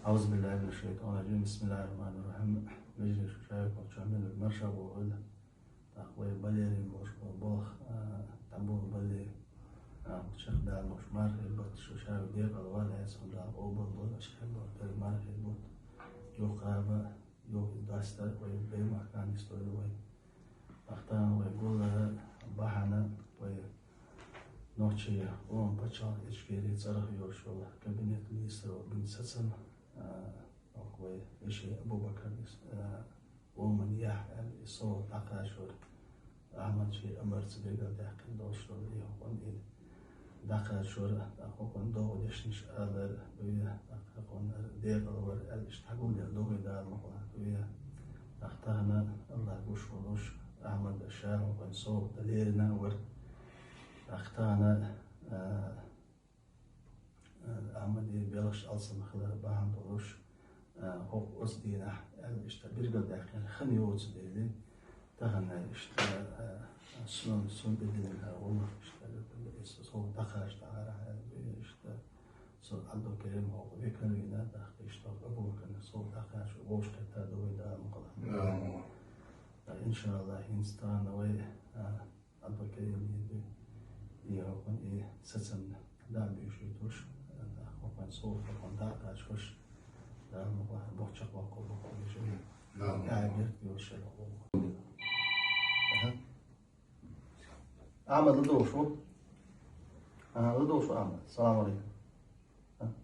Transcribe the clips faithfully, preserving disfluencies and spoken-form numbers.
أعوذ بالله من الشيطان الرجيم. بسم الله الرحمن الرحيم. Вежарий, шу шайка чу мел марша бохуьйла. ТӀаккха вай балерин болуш болу болх, а, тӀабур бале, а, чекхдалуш мархий бат, шу шайка декъала вала, эцун дала обал бала, шайка бат, мархий бат. Юхаба, юхи дастар, вай беймахкан история вай. Ахтана вай гуллара бахьана вай нохчий къоман пачхьалкх Ичкери цӀарах йолуш йолу кабинет министров бина сацам, а, вай вешин Абу-Бакарнис, а, Уман яхь аьлла, и со дӀакхачор Ахьмад шен амарца бегал даьккхина долуш долу и хӀокхун и дӀакхачор, тӀаккха хӀокхун догӀу дешнаш алар дуьйна, тӀаккха хӀокхунна декъала вар аьлла, иштта хьагулъяр догӀий дала ма хуьлу дуьйна. ТӀаккха тахана Аллах гуш волуш, Ахьмад ша хӀокхун совгӀат лерина вар. ТӀаккха тахана, а, Ахьмаде белхаш алсам хилар бахьана долуш, а, хӀокху оцу дийнахь аьлла иштта биргал даьккхина хан йоцу дели, тахана иштта, а, сун, сун бедина гӀуллакх иштта, со дӀакхача тахара аьлла, иштта, со Абдулкерим хӀокху векал вина, тӀаккха иштта Абу-Бакарна со дӀакхача вовшахкхетта дугӀий дала ма хуьлу. Амин. Иншаллах, хӀинца тахана вай, а, Абдулкерим дийр ду, и хӀокхун и сацамна дӀа а буьйшуьйтуш, хӀокхун совгӀат хӀокхун дӀа а кхачош, Дала ма боху, боху чекхбоккхур бу хӀокху вешин. Амин. ТӀаьхьа бехк йолуш шайн хӀокху. Аха. Ахьмад, ладугӀуш ву? Аха, ладугӀуш ву, Ахьмад. Салам алейкум.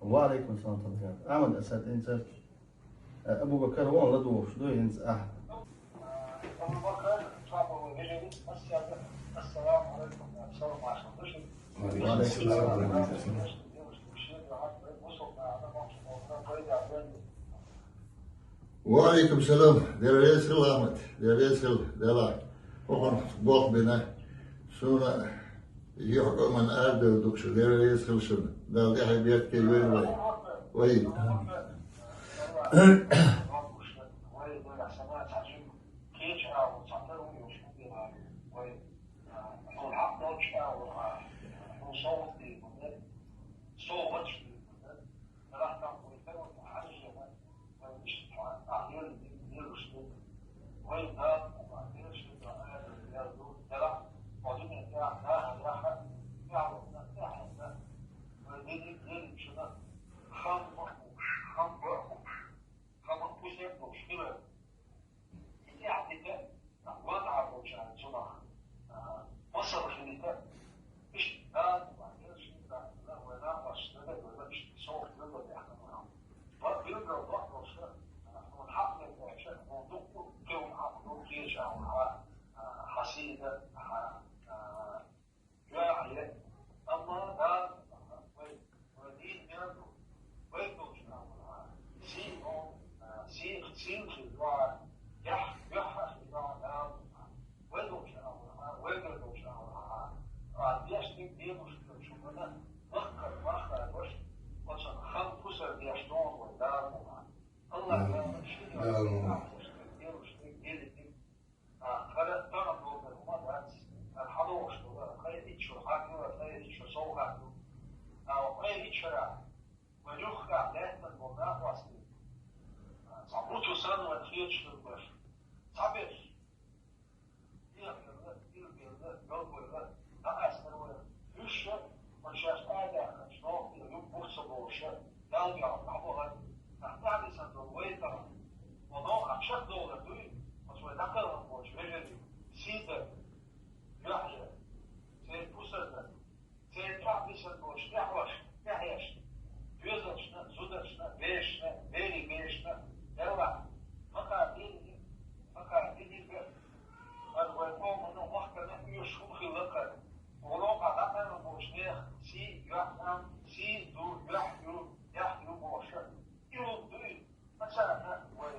Ва алейкум салам, Талгат. Ахьмад, аса тӀе цӀа, э, Абу-Бакар вон ладугӀуш ду хӀинца ахь. Ассаламу алейкум. Ва алейкум салам. Ва алейкум салам. Дела реза хила, Ахьмад. Дела реза хила, Дела. ХӀокхунах болх бина. Суна юьхь къоман арадала дугуш, Дела реза хила шуна. Дала тӀаьхье беркате йойла вай. Вай. Амма Дала вай, вай дийна мел ду, вай долчу агӀор сий, сий, сий хила йоӀ, яхь, яхь хила йоӀ Дала. Вай долчу агӀор, вай долчу агӀор, а деш дерг демаш хилча, шуна махкара, махкара баш, оцу хан пусар деш дону вай Дала. Аллах Дала ши Дала. Дела дерг, дела дерг. А, хӀара тахана догӀу хӀума дац, хӀара хьалогӀуш долу, хӀара итт шо хьан ду, хӀара итт шо сов хьан ду. А, хӀара итт шарахь, вай юххехь лаьттан болу накъостий. А, цхьа буту санна вай хеташ хир баш. Цхьаберш. Дехьа белла, ира белла, галбевлла, дӀакъаьстина вай. Уьш ша, оцу шаьш тӀе а даьхкинчу нохчийн юкъа бух ца болуш, Далла дуьхьал дӀабахара, нах тӀаьхьадисина долу вай тӀара. Оно а чекхдолар дуй, оцу вай дӀакхалхам болчу вежарий, сий дар, юьхь яр, церан пусар дар, церан тӀаьхьадисина болчу тӀаьхьош, тӀаьхьешна, доьзалшна, зударшна, берашна, берийн берашна, Далла, ма кхара дийна, ма кхара дийна, ХӀара вай къомано махкана оьшуш хӀума хилла кхара. Оно а дӀакъевлла болчу нехан сий, юьхь, сий ду, юьхь ю, яхь ю бохуш. И хӀума дуй, ма царна вай.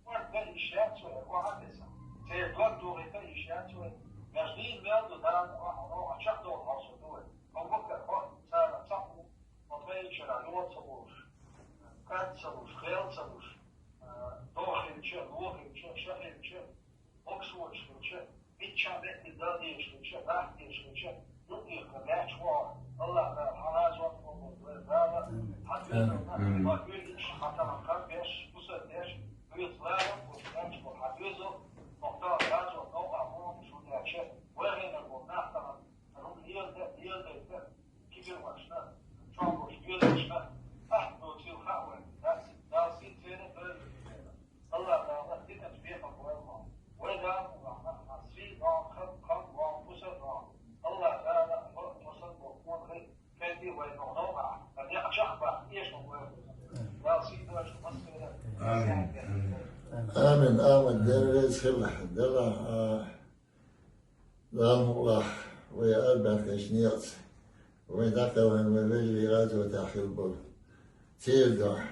Ма дан йиш яц вай, охьа а деза. Церан дог дохийта йиш яц вай. Между ними мел ду Дала, оно а чекхдолу хьовсур ду вай. Ма ваккхар хьо, цара цхьаъ ву, ма ткъе ичара ло ца луш, кӀад ца луш, хел ца луш, а, дохийча, лохийча, шахийча, Могушочу хилча, миччахь меттиг дала дезаш хилча, даха дезаш хилча, юкъехкар лаьтташ вогӀу. Аллах Дала хьан разор хьо вай Дала, Амин, амин. Дела реза хилва. Дела, а, Дала мукъалахь вай арабаьхкинчу некъаца, вай дӀакхелхина вай вежарий гӀазотехь хилла болу. Церан дуьхьа.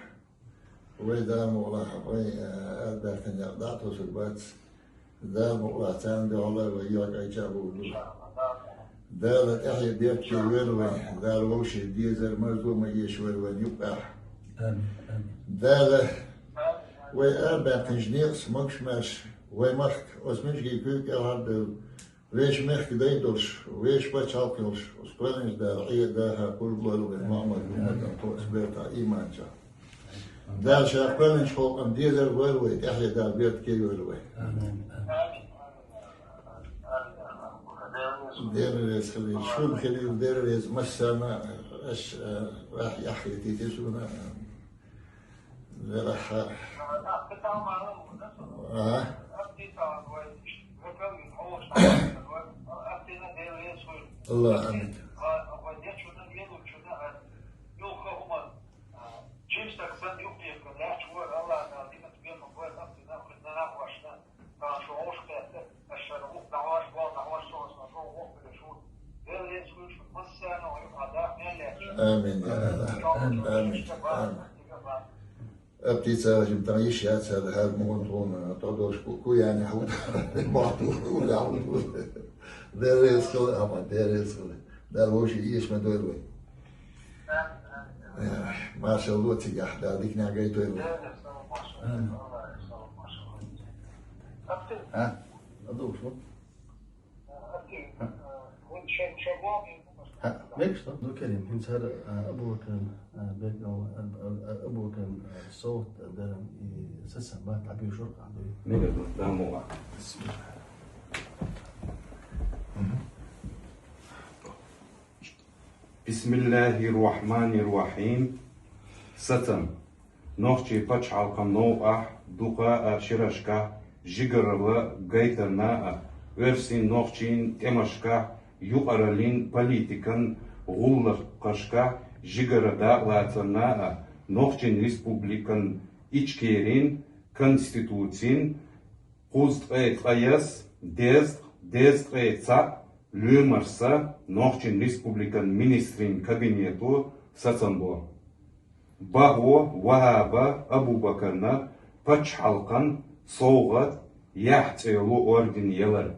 Вай Дала мукъалахь, вай, а, арабаьхкина некъ дӀа а тосур бац. Дала мукъалахь царна дуьхьал а вай юьхь кхайча а бовлур. Дала тӀаьхье беркате йойла вай. Дала вовшийн дезар, марзо ма эшайойла вайн юккъехь. Амин, амин. Дала вай арабаьккхинчу некъаца могуш-маьрша вай махка, оцу межиган куьйга кӀелхьардевлла, вешан мехкан дай долуш, вешан пачхьалкх йолуш, оцу кхоьллинчу Дала Ӏен а, даха а пурба лойла вайн Мухьаммад умматана, тхо оцу бертахь ийманчохь. Дала ша кхоьллинчу халкъана дезар лойла вай, тӀаьхье Дала беркате йойла вай. Амин. Дела реза хилийла, шуна хилийла, Дела реза массарна, аш, а, ваьхьа яххийтийти суна, а, велахьа. А? Аллах, амин. Амин, я Аллах. Амин. Амин. Амин. Аптица жим там йиш яц, хӀара мугӀан тхуна, тӀедогӀуш ку-, ку яьнна хьуна, бахьа хӀуна хьуна. Дела реза хила, амма Дела реза хила. Дала вовшийн эшам дойла вай. Эх, машалла, цигахь Дала диканехь гайтойла вай. Амин. А? Адуш, вот. ХӀа, мегаш ду? Ну, Керим, хӀинца хӀара, а, Абу-Бакар, а, бегал, а, а, а, Абу-Бакар, а, совгӀат даран и сасан бат, Ӏабешур къахьдуй. Мегаш ду, да, муха. Бисмиллахир-рахманир-рахим. Сацам. Нохчийн пачхьалкхан новкъахь дукха а шерашкахь жигаралла гайтарна а, оьрсийн-нохчийн тӀемашкахь, юкъараллин политикан гӀуллакхашкахь жигара дакъалацарна а, Нохчийн Республикан Ичкерин Конституцин кхузткъе ткъаяс, дезткъ, дезткъе цхьаъ лоьмарса Нохчийн Республикан министрийн кабинето сацам бо. Бахо Вахаба Абу-Бакарна пачхьалкхан совгӀат Яхь цӀе йолу орден ялар.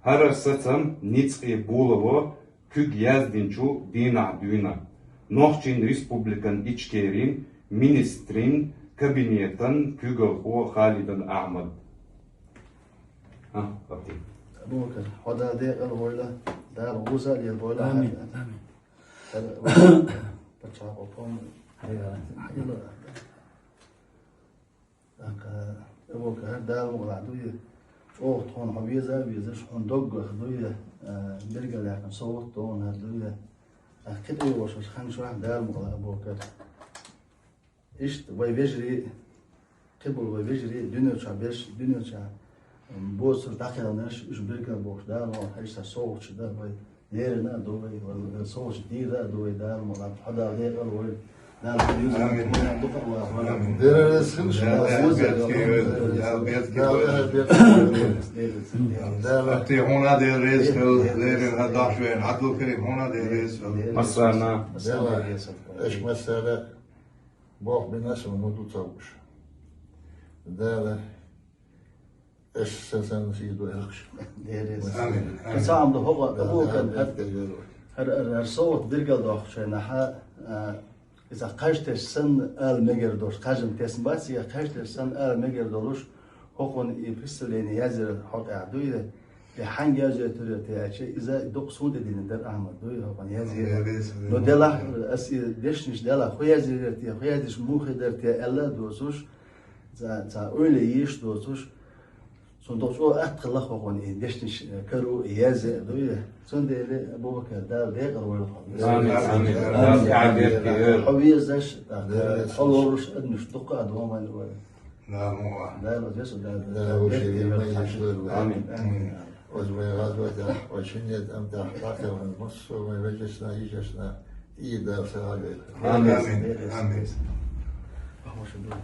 ХӀара сацам ницкъийн болало куьг яздинчу дийнахь дуьйна Нохчийн Республикан Ичкерин министрийн кабинетан куьйгалхо Халидан Ахьмад. А, окей. Абу-Бакар, хьо Дала декъала войла, Дала гӀуза а лела войла. Амин, амин. ХӀара пачхьалкх помни. Хьайла. ТӀаккха, Абу-Бакар, хӀара Дала мукъалахь дуй, чӀогӀа тхуна хьо веза а везаш, хьуна доггах дуй, а, бергал яьккхина совгӀат тхуна хӀара дуй. ТӀаккха кхин тӀе йолуш хан шуьхьа Дала мукъалахь, Абу-Бакар. Иштта вай вежарий, кхиболу вай вежарий, дуьнен чохь берш, дуьнен чохь, м, боцург дӀакхелхинарш, уьш бергал бохуш, Дала мукъалахь, хьайша совгӀаташ дан вай. Лерина а ду вай, вай совгӀаташ дийр а ду вай, Дала мукъалахь, хьо Дала декъала войла. Дала хьан юза дукха а ваха. Амин. Дела реза хила шуна. Дала реза хила. Дала реза хила. Дала реза хила. Дала. Ахти хьуна Дела реза хила, лерина хьан даш вен, хьан ду хили хьуна Дела реза хила. Массарна. Дела. Эш массара. Бох бина суна ма ду ца гуш. Дала. Эш сан санна сийдо яхаш. Деррис. Амин. Амин. Кхин цхьа хӀума ду хӀокху Абу-Бакарна, хӀара, хӀара, хӀара совгӀат бергал доккхучу хенахь, а, иза кхаж тесна санна ала мегар долуш, кхаж тесна бац, иза кхаж тесна санна ала мегар долуш, хӀокхунна и представление язйира хьокъехь дуй, Те хьанга язъяьй тур те аьлча, иза дукха сона тӀадиллина дар, Ахьмад, дуй, хӀокхунна язъяьй. Но делахь, ас и дешнаш делахь, хӀу язъяьй те, хӀу язъяьй, муха дар те аьлла а доцуш, цхьа, цхьа ойла еш доцуш, цунна дукха чӀоагӀа атта хилла хӀокхунна и дешнаш, э, каро, язъяь, дуй. Цундела, Абу-Бакар, Дала декъала войла хьо. Амин, амин. Амин. Дала тӀаьхьа беркате йойла. Хьо везаш, тӀаккха хьо лоруш адамаш дукха а ду вайна. Да, ну, а. Да, вот здесь вот, да, да, да, да, вообще, да, не да, имеешь да, слова. Амин. Амин. Вот мы разводим, очень нет, там, да, так, а мы с вами вечно, вечно, и да, всё, да. Амин. Амин. Амин. Похоже, да.